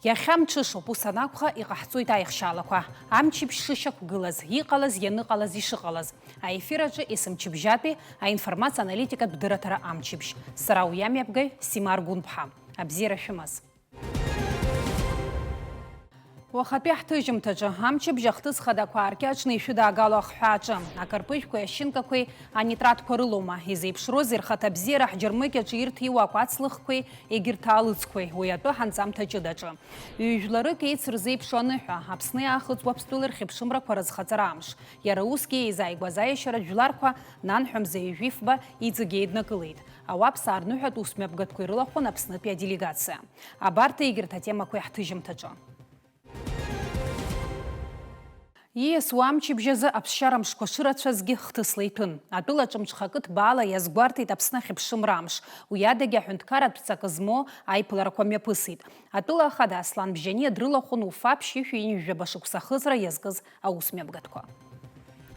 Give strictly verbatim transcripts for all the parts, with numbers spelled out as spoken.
Иахьа мҽышоуп, ус анакәха, иҟаҳҵоит аихшьаалақәа. Амчыбжь шышьақәгылаз, иҟалаз, ианыҟалаз, ишыҟалаз. Аефир аҿы есымчыбжьатәи аинформациа-аналитикатә дырраҭара амчыбжь. Сара уи амҩаԥгаҩ Сима Аргәынԥҳа. Абзиара шәымаз. Уахатәи ҳҭыжьымҭаҿы амчыбжь ахҭыс хадақәа ааркьаҿны ишәыдаагало ахҳәааҿы, акарпыжәқәеи ашьынкақәеи анитратқәа рылоума, изеиԥшроузеи рхаҭабзиара ҳџьармыкьаҿы ирҭиуа акәацлыхқәеи егьырҭ аалыцқәеи, уи атәы ҳанҵамҭа ҷыдаҿы. Ҩ-жәларык еицырзеиԥшу аныҳәа, Аԥсни Аахыҵ Уаԥстәылеи рхьыԥшымрақәа рызхаҵара амш. Иара усгьы еизааигәаз аиашьаратә жәларқәа нанҳәа мза ҩажәи фба иҵегьы еиднакылеит. Ауаԥсаа рныҳәатә усмҩаԥгатәқәа ирылахәын Аԥснытәи аделегациа. Абарҭ егьырҭ атемақәа иаҳҭыжьымҭаҿы. Ииасуа амчыбжь азы аԥсшьара мшқәа шырацәазгьы хҭысла иҭәын. Атәылаҿы мҽхакы ҭбаала иазгәарҭеит Аԥсны ахьыԥшымра амш. Уи адагьы аҳәынҭқарратә ҵак змоу аиԥыларақәа мҩаԥысит. Атәыла ахада Аслан Бжьаниа дрылахәын Уфа ԥшьышәи ҩынҩажәаба шықәса ахыҵра иазкыз аусмҩаԥгатәқәа.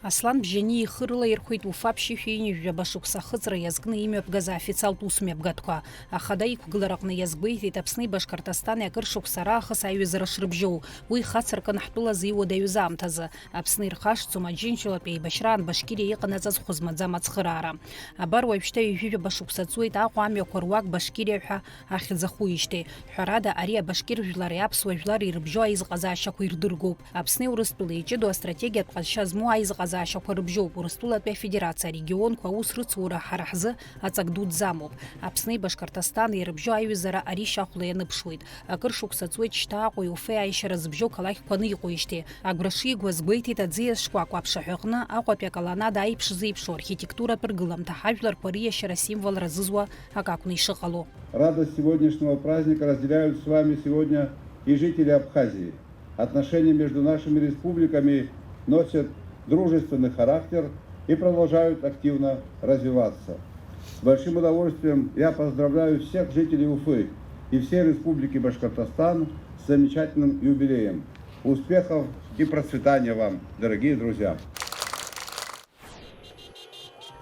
Аслан Бжьаниа ихы рылаирхәеит Уфа ԥшьышәи ҩынҩажәаба шықәса ахыҵра иазкны имҩаԥгаз аофициалтә усмҩаԥгатәқәа. Ахада иқәгылараҟны иазгәеиҭеит Аԥсни Башқырҭыстани акыр шықәса раахыс аиҩызара шрыбжьоу. Уи хацыркын ҳтәылазы иуадаҩыз аамҭазы. Аԥсны ирхашҭӡом Аџьынџьтәылатә еибашьраан Башкириа иҟанаҵаз хәы змаӡам ацхыраара. Абар уажәшьҭа ҩажәижәаба шықәса ҵуеит Аҟәа амҩақәа руак Башкириа ҳәа ахьӡ ахуижьҭеи. Ҳәарада, ари абашкир жәлари аԥсуа жәлари ирыбжьоу аизыҟазаашьақәа ирдыргоуп. Аԥсни Урыстәылеи иҷыдоу астратегиатә ҟазшьа змоу аизыҟазаашьақәа рыбжьоуп. Урыстәылатәи Афедерациа арегионқәа аус рыцура ҳара ҳзы аҵак дуӡӡа амоуп. Аԥсни Башқырҭыстани ирыбжьоу аиҩызара аришь ахәла ианыԥшуеит. Акыр шықәса ҵуеит шьҭа Аҟәеи Уфеи аишьара зыбжьоу қалақьқәа аныҟоижьҭеи. Агәра шигуа азгәеиҭеит аӡиас шкәакәа аԥшаҳәаҟны Аҟәатәи аколоннада аиԥш зеиԥшу архитектуратә ргыламҭа ҳажәларқәа риашьара символра зызуа акы акәны ишыҟало. Радость сегодняшнего праздника разделяют с вами сегодня и жители Абхазии. Отношения между нашими республиками носят дружественный характер и продолжают активно развиваться. С большим удовольствием я поздравляю всех жителей Уфы и всей Республики Башкортостан с замечательным юбилеем. Успехов и процветания вам, дорогие друзья!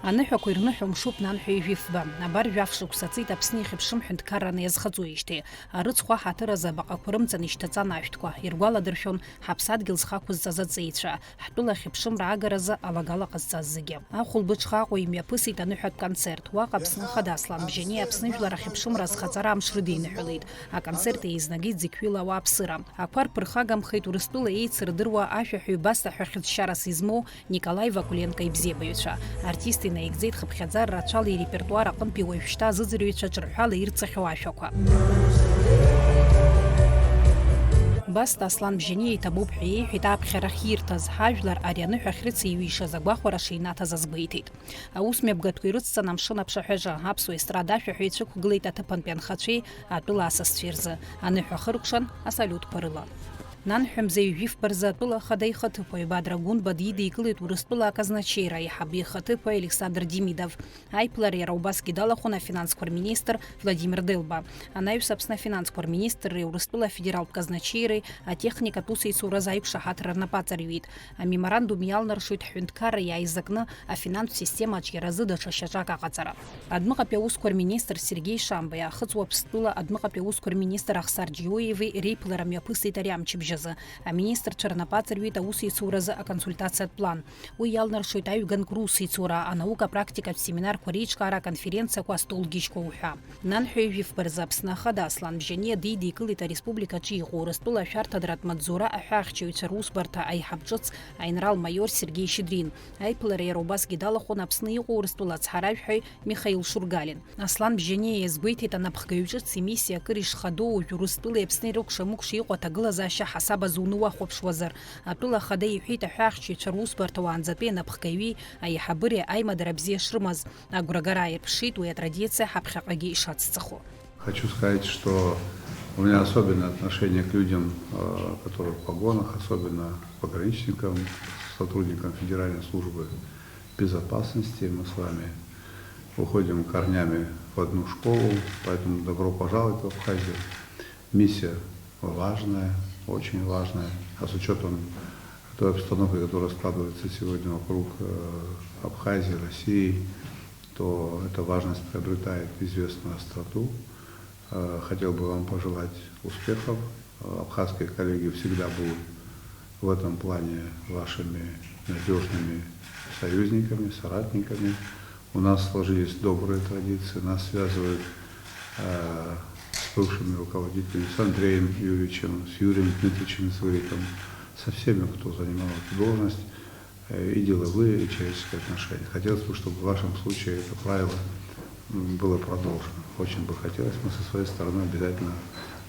Аныҳәақәа ирныҳәо мшуп нанҳәа ҩажәи фба. Абар жәаф шықәса ҵит Аԥсны ихьыԥшым ҳәынҭқарраны иазхаҵоижьҭеи. Арыцхә аҳаҭыр азы абаҟақәа рымҵан ишьҭаҵан ашәҭқәа. Иргәаладыршәон ҳаԥсадгьыл зхы ақәызҵаз аҵеицәа, ҳтәыла ахьыԥшымра агаразы алагала ҟазҵаз зегьы. Ахәылбыҽха Аҟәа имҩаԥысит аныҳәатә концерт. Уаҟа Аԥсны Ахада Аслан Бжьаниа Аԥсны жәлар ахьыԥшымра азхаҵара амш рыдиныҳәалеит. Аконцерт еизнагеит зықьҩыла ауааԥсыра. Ақәа рԥырхагамхеит Урыстәыла еицырдыруа ашәаҳәаҩ Баста ҳәа хьыӡшьарас измоу Николаи Вакуленко ибзиабаҩцәа. Артист инаигӡеит хыԥхьаӡара рацәала ирепертуар аҟынтәи уажәшьҭа азыӡырҩцәа ҿырҳәала ирҵахьоу ашәақәа. Баста Аслан Бжьаниа иҭабуп ҳәа иеиҳәеит аԥхьара ахьирҭаз, ҳажәлар ари аныҳәа ахьрыцеиҩишаз агәахәара шинаҭаз азгәеиҭеит. Аус мҩаԥгатәқәа ирыцҵан амшын аԥшаҳәаҿы, аԥсуа естрада ашәаҳәаҩцәа ықәгылеит аҭыԥантәи анхацәеи атәыла асасцәеи рзы, аныҳәа хыркәшан асалиутқәа рыла. Нанҳәа мза ҩажәи фба рзы атәыла ахада ихаҭыԥуаҩ Бадра Гәынба дидикылеит Урыстәыла аказначеира аиҳабы ихаҭыԥуаҩ Александр Демидов. Аиԥылара иара убасгьы далахәын афинансқәа рминистр Владимир Делба, анаҩс Аԥсны афинансқәа рминистрреи Урыстәыла афедералтә казначеиреи атехникатә усеицуразы аиқәшаҳаҭра рнапы аҵарҩит. Амеморандум иалнаршоит ҳҳәынҭқарра иааизакны афинанстә система аҿиаразы даҽа шьаҿак аҟаҵара. Адәныҟатәи аусқәа рминистр Сергеи Шамбеи, Аахыҵ Уаԥстәыла адәныҟатәи аусқәа рминистр Ахсар Џьиоиеви реиԥылара мҩаԥысит ари амчыбжь азы. Аминистрцәа рнапы аҵарҩит аусеицуразы аконсультациатә план. Уи иалнаршоит аҩганк русеицура, анаука практикатә семинарқәа реиҿкаара, аконференциақәа, астолгьежьқәа уҳәа. Нанҳәа ҩажәи фба рзы Аԥсны Ахада Аслан Бжьаниа дидикылеит ареспубликаҿы иҟоу Урыстәыла ашәарҭадратә маҵзура аҳәаахьчаҩцәа русбарҭа аиҳаб ҿыц аинрал-маиор Сергеи Шьедрин. Аиԥылара иара убасгьы далахәын Аԥсны иҟоу Урыстәыла ацҳаражәҳәаҩ Михаил Шургалин. Аслан Бжьаниа иазгәеиҭеит анапхгаҩ ҿыц имиссиа акыр ишхадоу, уажә Урыстәылеи Аԥсни рыкәша-мыкәша иҟоу аҭагылазаашьа ҳасаб азы уны уахәаԥшуазар. Атәыла ахада иҳәеит аҳәаахьчаҩцәа русбарҭа уаанӡатәи анапхгаҩи аиҳабыреи аимадара бзиа шрымаз. Агәрагара ааирԥшит уи атрадициа ҳаԥхьаҟагьы ишацҵахо. Хочу сказать, что у меня особенное отношение к людям, э, которые в погонах, особенно к пограничникам, сотрудникам Федеральной службы безопасности. Мы с вами уходим корнями в одну школу, поэтому добро пожаловать в Абхазию. Миссия важная, очень важная, а с учётом той обстановки, которая складывается сегодня вокруг, э, Абхазии, России, то эта важность приобретает известную остроту. Э, хотел бы вам пожелать успехов, Абхазские коллеги всегда будут в этом плане вашими надёжными союзниками, соратниками. У нас сложились добрые традиции, нас связывают, э, с бывшими руководителями, с Андреем Юрьевичем, с Юрием Дмитриевичем Зыриком, со всеми, кто занимал эту должность, э, и деловые, и человеческие отношения. Хотелось бы, чтобы в вашем случае это правило, м, было продолжено. Очень бы хотелось, мы со своей стороны обязательно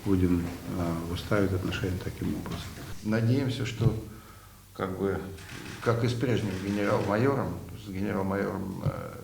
будем, э, выстраивать отношения таким образом. Надеемся, что как бы, как и с прежним генерал-майором, с генерал-майором, э,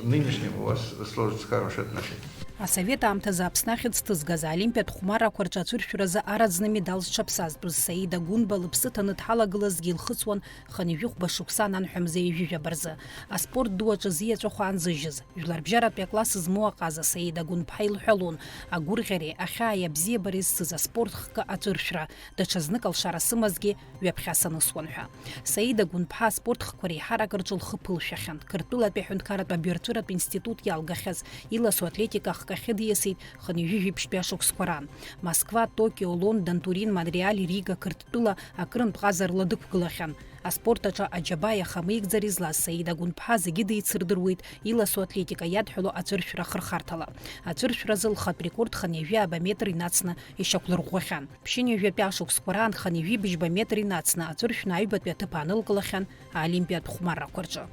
нынешним у вас сложатся хорошие отношения. Асовет аамҭазы Аԥсны ахьӡ ҭызгаз аолимпиатә хәмаррақәа рҿы ацәыршәразы араӡны амедал зҽаԥсазтәыз Саида Гәынба лыԥсы ҭаны дҳалагылазҭгьы илхыҵуан хынҩажәи хәба шықәса ананҳәа мза ҩажәижәаба рзы. Аспорт ду аҿы зиаҵәахә аанзыжьыз, жәларбжьаратәи акласс змоу аҟаза Саида Гәынԥҳа илҳәалон, агәырӷьареи ахьааи абзиабареи зцыз аспорт хкы аҵәыршәра, даҽазнык алшара сымазҭгьы ҩаԥхьа санысуан ҳәа. Саида Гәынԥҳа аспорт хкқәа реиҳарак рҿы лхы ԥылшәахьан. Қырҭтәылатәи аҳәынҭқарратә абаҩрҵәыратә институт иалгахьаз, иласу атлетика ахкахьы диасит хынҩажәи жәиԥшьтәи ашықәсқәа раан. Москва, Токио, Лондон, Турин, Монреаль, Рига, Қырҭтәыла акырынтә ҟазарала дықәгылахьан. Аспорт аҿы аџьабаа иахамеигӡар излаз Саида Гәынԥҳа зегьы деицырдыруеит иласу атлетика иадҳәало аҵәыршәра ахырхарҭала. Аҵәыршәразы лхатә рекорд хынҩажәи ааба метр инацны ишьақәлырӷәӷәахьан. Ԥшьынҩажәатәи ашықәсқәа раан хынҩажәи быжьба метр инацны аҵәыршәны аҩбатәи аҭыԥ аанылкылахьан аолимпиатә хәмаррақәа рҿы.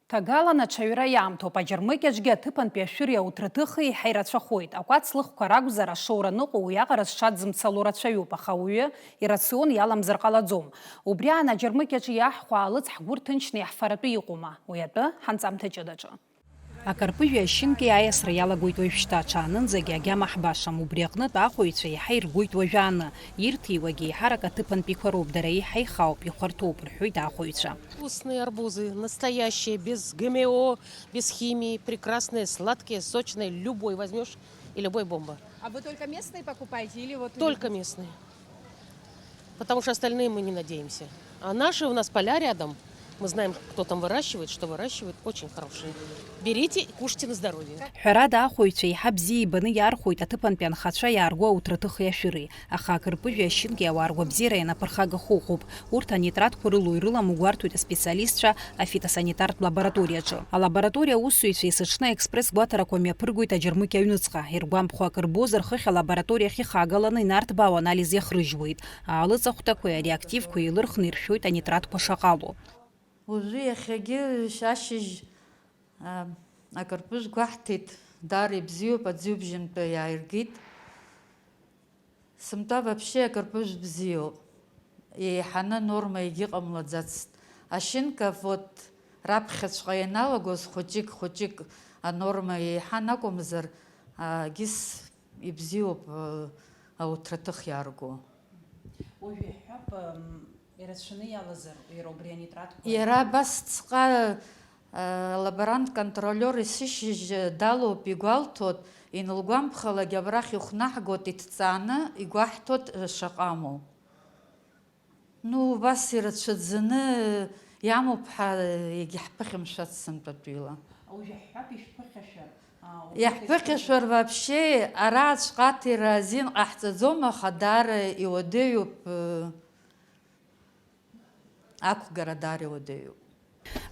Ҭагалан аҽаҩра иаамҭоуп, аџьармыкьаҿгьы аҭыԥантәи ашәыри ауҭраҭыхи еиҳа ирацәахоит. Акәац лыхқәа ракәзар, ашоура аныҟоу уиаҟара зҽадзымцало рацәаҩуп, аха ауаҩы ирацион иаламзар ҟалаӡом. Убри аан аџьармыкьаҿы иаҳхәа аалыҵ ҳгәы рҭынчны иаҳфаратәы иҟоума? Уи атәы ҳанҵамҭа ҷыдаҿы. Акарпыжәи ашьынки аиасра иалагоит уажәшьҭа, аҽаанынӡагьы агьама ҳбашам, убри аҟнытә ахәаҩцәа еиҳа иргоит уажәааны, ирҭиуагьы еиҳарак аҭыԥантәиқәа роуп, дара еиҳа ихаауп, ихәарҭоуп, рҳәоит ахәаҩцәа. Вкусные арбузы, настоящие, без ГМО, без химии, прекрасные, сладкие, сочные, любой возьмёшь и любой бомба. А вы только местные покупаете или вот... Только местные. Потому что остальные мы не надеемся. А наши, у нас поля рядом. Мы знаем, кто там выращивает, что выращивает. Очень хорошие. Берите и кушайте на здоровье. Ҳәарада, ахәаҩцәа еиҳа бзиа ибаны иаархәоит аҭыԥантәи анхацәа иаарго ауҭраҭыхи ашәыри. Аха акарпыжәи ашьынки ауаа ргәабзиара ианаԥырхагахо ыҟоуп. Урҭ анитратқәа рылоу ирыламу гәарҭоит аспециалистцәа афитосанитартә лабораториаҿы. Алабораториа аусзуҩцәа есыҽны аекспресс гәаҭарақәа мҩаԥыргоит аџьармыкьа аҩныҵҟа. Иргәамԥхо акыр бозар, хыхь алабораториа ахьыхаагаланы инарҭбаау анализ иахрыжьуеит. Аалыҵ ахәҭақәеи ареактивқәеи еилырхны иршәоит анитратқәа шаҟало. Уажәы иахьагьы ашьыжь, а, акарпыжә гәаҳҭеит, даара ибзиоуп, аӡҩыбжьынтәи иааиргеит. Сынтәа вообще акарпыжә бзиоуп. Еиҳаны анорма егьыҟамлаӡацт. Ашьынка вот раԥхьаҵәҟьа ианалагоз хәыҷык, хәыҷык анорма еиҳан акәымзар, а, гьыс ибзиоуп, а, ауҭраҭых иаарго. Уажә иаҳҳәап, м, ирацәаны иалазар, иара убри анитратқәа? Иара абасҵәҟьа, а, лаборант-контролиор есышьыжь далоуп, игәалҭоит, инылгәамԥхалак абрахь ихәнаҳгоит, иҭҵааны игәаҳҭоит, шаҟа амоу. Ну, убас ирацәаӡаны иамоуп ҳәа егьаҳԥыхьамшәацт сынтәатәила. Уажә иаҳҳәап, ишәԥыхьашәар, а, убри... Иаҳԥыхьашәар вообще, араҵәҟьа аҭира азин ҟаҳҵаӡом, аха даара иуадаҩуп, э, ақәгара даара иуадаҩуп.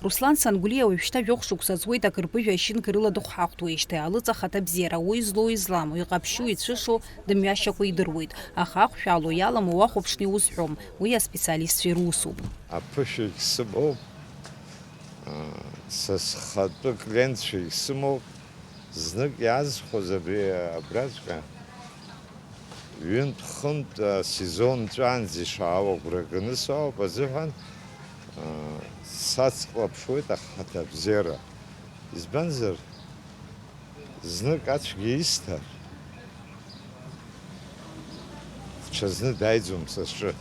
Руслан Сангәлиа уажәшьҭа жәохә шықәса ҵуеит акырпыжәи ашьынки рыла дыхәҳахәҭуеижьҭеи, алыҵ ахаҭабзиара, уи злоу изламу, иҟаԥшьу ицәышу дымҩашьакәа идыруеит, аха ахәшә алоу иаламу уахәаԥшны иузҳәом, уи аспециалистцәа ирусуп. Аԥышәагь сымоуп, са схатәы клиентцәагь сымоуп, знык иаазхәаз абри абраҵәҟьа. Ҩынтә-хынтә асезон ҵәаанӡа ишаау агәра ганы соуп азыҳәан, аа, сацклаԥшуеит ахаҭабзиара. Избанзар, знык ацәгьа исҭар, ҽазны дааиӡом са сҿы.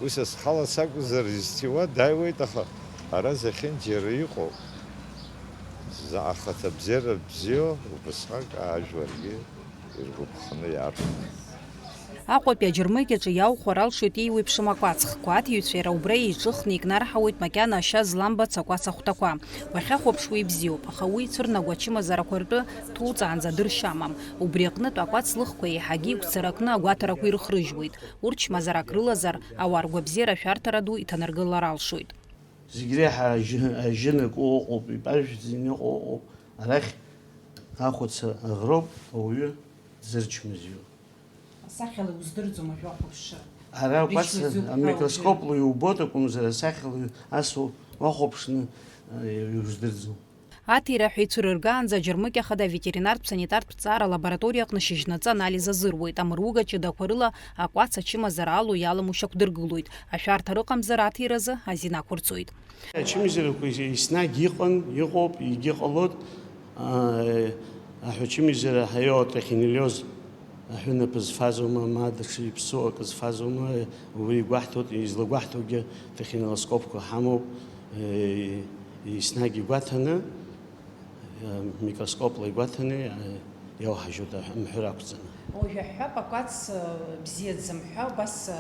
Уи са схала сакәзар, изҭиуа дааиуеит, аха ара зехьынџьара иҟоуп. Заҟа хаҭабзиара бзиоу, убасҟак ажәларгьы иргәаԥханы иаархәоит. Аҟәатәи аџьармыкьаҿы иаухәар алшоит еиуеиԥшым акәацхқәа. Аҭиҩцәа иара убра еиҿыхны икнарҳауеит макьана ашьа зламбац акәац ахәҭақәа. Уахьахәаԥшуа ибзиоуп, аха уи ицәырнаго ачымазарақәа ртәы ҭуҵаанӡа дыршьамам. Убри аҟнытә акәац лыхқәа еиҳагьы игәцаракны агәаҭарақәа ирыхрыжьуеит. Урҭ чмазарак рылазар, ауаа ргәабзиара ашәарҭара ду иҭанаргылар алшоит. Зегь реиҳа ажьы-, ажьынак ыҟоуп, ипажәӡаны иҟоу ыҟоуп. Арахь ахәац аӷроуп ауаҩы дзырчмазаҩу. Асахьала иуздырӡом ажәа уахәаԥшыр. Ара акәац Рышьҭазыҳәа амикроскопла иубоит акәымзар, асахьала ас у-, уахәаԥшны, э, иуздырӡом. Аҭира ҳәа ицәырыргаанӡа аџьармыкьа хада аветеринартә санитартә ҵаара лабораториа аҟны шьыжьнаҵы анализ азыруеит, амыруга ҷыдақәа рыла акәац ачымазара алу иаламу шьақәдыргылоит, ашәарҭа рыҟамзар аҭиразы азин ақәырҵоит. Ачымазарақәа еснагь иҟан, иҟоуп, егьыҟалоит. Аа, аҳәачымазара ҳаиоу атрихинеллез аҳәынаԥ зфазоума, ма даҽа иԥсу акы зфазоума, уи игәаҳҭоит, излагәаҳҭогьы трихинеллоскопқәа ҳамоуп, е, еснагь игәаҭаны, е, микроскопла игәаҭаны, е, иауҳажьуеит аҳ-, амҳәыр ақәҵаны. Уажә аҳәап, акәац, э, бзиаӡам ҳәа, убас, э,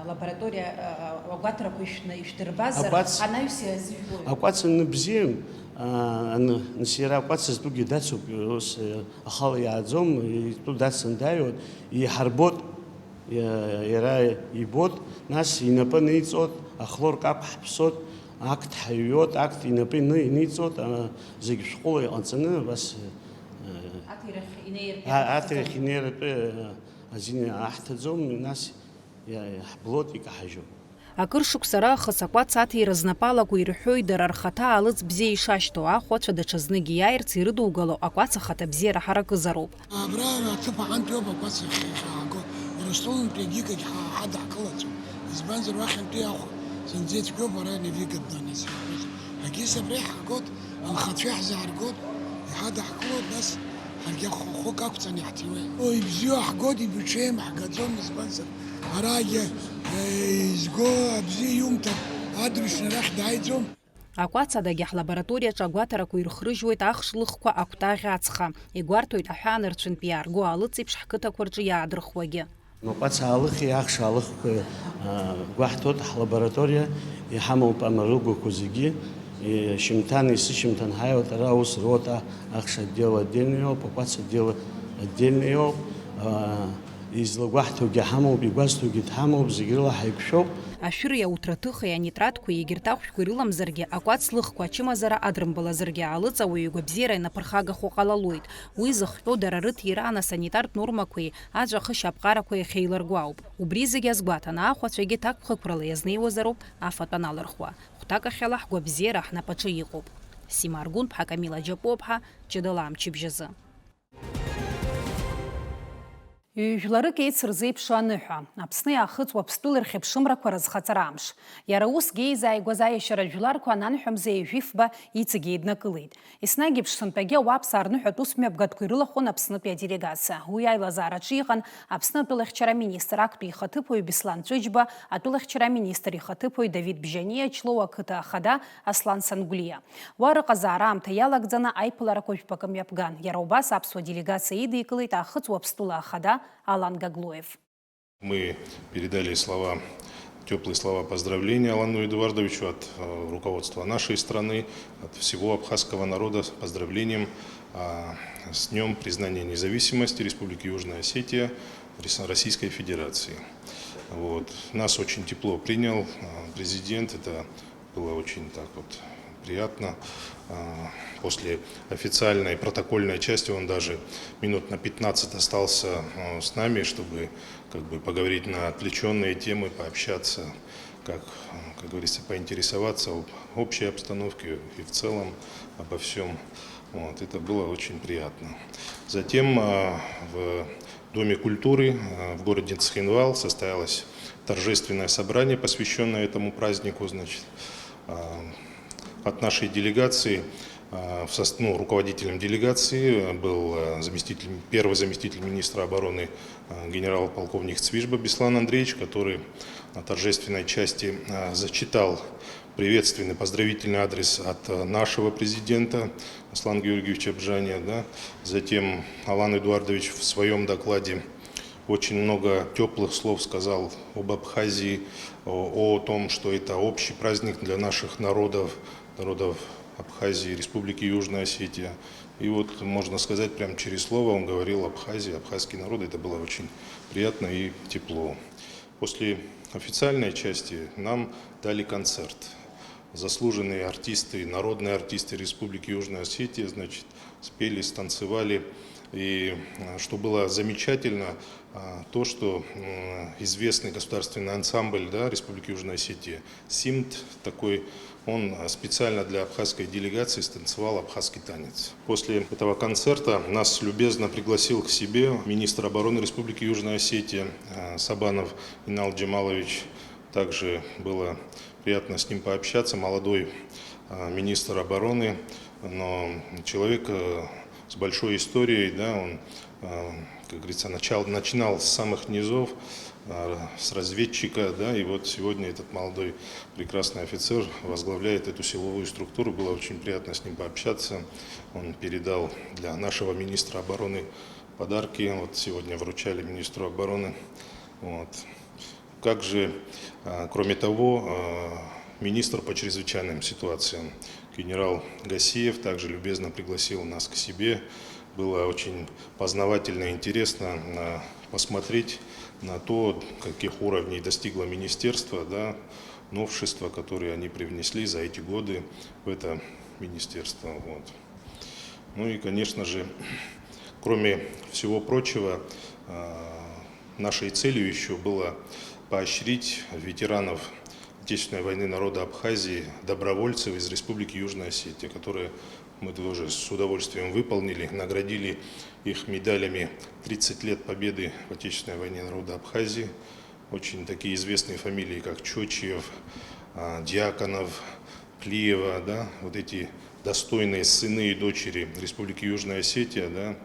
лабораториа, э, агәаҭарақәа ишәны-, ишәдырбазар, Акәац анаҩс иазыжәлои? Акәац аныбзиам, а, аны, нас иара акәац зтәугьы дацуп, ус, э, ахала иааӡом, итәы дацны дааиуеит, иҳарбоит, иа-, иара ибоит, нас инапы ниҵоит, ахлор кап ҳԥсоит, акт ҳаҩуеит, акт инапы ини-, иниҵоит, а, зегь шәҟәыла иҟаҵаны, абас, э, Аҭирахь инеиртә а-, иаҳҭаӡом. Аҭирахь инеиртә, э, азин аҳҭаӡом, нас иа-, иаҳблоит, икаҳажьуп. Акыр шықәса раахыс акәац аҭира знапы алаку ирҳәоит, дара рхаҭа аалыҵ бзиа ишашьҭоу, ахәацәа даҽазныкгьы иааирц ирыдугало акәац ахаҭа бзиара ҳаракызароуп. Абра аҭыԥ аҟынтәи ауп акәац ахьааго. Урыстәылантәи агьигагь ҳа-, ҳадаҳкылаӡом. Избанзар, уахьынтәи ахә зынӡа ицәгьоуп, ара инавигатәны анацәа иаҳәозар. Агьыс абра иҳаргоит, анхацәа иаҳзааргоит, иҳадаҳкылоит, нас ҳаргьы хә-, хәык ақәҵаны иаҳҭиуеит. Ибзиоу ҳгоит, ибыҽеим ҳгаӡом, избанзар, арагьы, э, изго абзиа иумҭар, адырҩаҽны арахь дааиӡом. Акәац адагьы ҳлабораториаҿы агәаҭарақәа ирхрыжьуеит ахш лыхқәа акәтаӷь ацха, игәарҭоит аҳәаанырцәынтә иаарго аалыҵ еиԥш ҳқыҭақәа рҿы иаадырхуагьы. Акәац аалыхи ахш аалыхқәеи, а, гәаҳҭоит ҳлабораториа, иҳамоуп амаругақәа зегьы, и-, шьымҭан, есышьыжьымҭан ҳаиуеит, ара аус руеит, а-, ахш отдел отдельный иоуп, акәац отдел отдельный иоуп, а, излагәаҳҭогьы ҳамоуп, игәазҭогьы дҳамоуп, зегь рыла ҳаиқәшәоуп. Ашәыри ауҭраҭыхеи анитратқәеи егьырҭ ахәшәқәа ирыламзаргьы, акәац лыхқәа ачымазара адрымбалазаргьы аалыҵ ауаҩы игәабзиара инаԥырхагахо ҟалалоит. Уи зыхҟьо дара рыҭираа асанитартә нормақәеи аҵәахышьа аԥҟарақәеи ахьеиларго ауп. Убри зегь азгәаҭаны, ахәацәагьы ҭакԥхықәрала иазнеиуазароуп афатә аналырхуа. Хәҭакахьала ҳгәабзиара ҳнапаҿы иҟоуп. Сима Аргәынԥҳа, Камила Џьапуаԥҳа, ҷыдала амчыбжьазы. Ҩ-жәларык еицырзеиԥшу аныҳәа. Аԥсни Аахыҵ Уаԥстәылеи рхьыԥшымрақәа рызхаҵара амш. Иара усгьы еизааигәаз аиашьара жәларқәа ананҳәа мза ҩажәи фба иҵегь еиднакылеит. Еснагь еиԥш сынтәагьы ауааԥсаа рныҳәатә усмҩаԥгатәқәа ирылахәын Аԥснытәи аделегациа. Уи аилазаараҿы иҟан Аԥсны атәылахьчара аминистр актәи ихаҭыԥуаҩ Беслан Ҵәыџьба, атәылахьчара аминистр ихаҭыԥуаҩ Давид Бжьаниа, Ҷлоу ақыҭа ахада Аслан Сангәлиа. Уа рыҟазаара аамҭа иалагӡаны аиԥыларақәа жәпакы мҩаԥган. Иара убас аԥсуа делегациа идикылеит Аахыҵ Уаԥстәыла ахада Алан Гаглоев. Мы передали слова, тёплые слова поздравления Алану Эдуардовичу от, э, руководства нашей страны, от всего абхазского народа с поздравлением, а, с Днём признания независимости Республики Южная Осетия Рес-, Российской Федерации. Вот. Нас очень тепло принял, а, президент. Это было очень так вот приятно. А, после официальной протокольной части он даже минут на пятнадцать остался, а, с нами, чтобы как бы поговорить на отвлечённые темы, пообщаться, как, а, как говорится, поинтересоваться об общей обстановке и в целом обо всём. Вот, это было очень приятно. Затем, а, в Доме культуры, а, в городе Цхинвал состоялось торжественное собрание, посвящённое этому празднику. Значит, а, от нашей делегации, а, в сос-, ну, руководителем делегации был, а, заместитель, первый заместитель министра обороны, а, генерал-полковник Цвижба Беслан Андреевич, который на торжественной части, а, зачитал приветственный, поздравительный адрес от, э, нашего президента Аслана Георгиевича Бжания, да. Затем Алан Эдуардович в своём докладе, Очень много теплых слов сказал об Абхазии, о, о том, что это общий праздник для наших народов, народов Абхазии, Республики Южная Осетия. И вот, можно сказать, прям через слово он говорил: «Абхазия, абхазский народ». Это было очень приятно и тепло. После официальной части нам дали концерт. Заслуженные артисты, народные артисты Республики Южная Осетия, значит, спели, станцевали. И, э, что было замечательно, а, то, что, м, известный государственный ансамбль, да, Республики Южная Осетия, «Симд», такой, он, а, специально для абхазской делегации станцевал абхазский танец. После этого концерта нас любезно пригласил к себе министр обороны Республики Южная Осетия, э, Сабанов Инал Джамалович. Также было приятно с ним пообщаться. Молодой, а, министр обороны, но человек, э, с большой историей, да, он, э, как говорится, начал, начинал с самых низов, э, с разведчика, да, и вот сегодня этот молодой прекрасный офицер возглавляет эту силовую структуру. Было очень приятно с ним пообщаться. Он передал для нашего министра обороны подарки. Вот сегодня вручали министру обороны. Вот. Как же, а, кроме того, а, министр по чрезвычайным ситуациям генерал Гасиев также любезно пригласил нас к себе. Было очень познавательно и интересно, а, посмотреть на то, каких уровней достигло министерство, да, новшества, которые они привнесли за эти годы в это министерство. Вот. Ну и, конечно же, кроме всего прочего, а, нашей целью ещё было поощрить ветеранов Отечественной войны народа Абхазии, добровольцев из Республики Южная Осетия, которые мы тоже с удовольствием выполнили, наградили их медалями «Тридцать лет Победы в Отечественной войне народа Абхазии». Очень такие известные фамилии, как Чочиев, а, Дьяконов, Плиева, да, вот эти достойные сыны и дочери Республики Южная Осетия, да,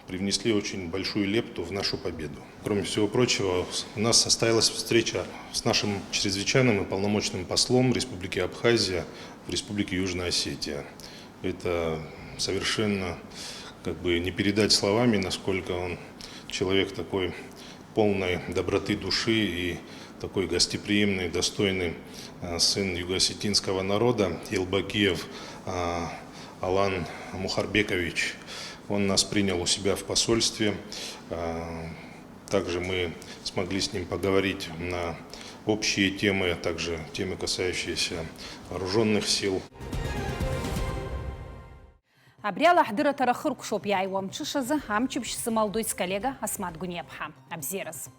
привнесли очень большую лепту в нашу победу. Кроме всего прочего, у нас состоялась встреча с нашим чрезвычайным и полномочным послом Республики Абхазия в Республике Южная Осетия. Это совершенно, как бы, не передать словами, насколько он человек такой полной доброты души и такой гостеприимный, достойный, э, сын юго-осетинского народа, Елбакиев, э, Алан Мухарбекович. Он нас принял у себя в посольстве. Э, также мы смогли с ним поговорить на общие темы, а также темы, касающиеся вооружённых сил. Абри ала ҳдырраҭара хыркәшоуп иааиуа амҽышазы, амчыбжь сымалдоит сколлега Асмаҭ Гәыниаԥҳа. Абзиараз.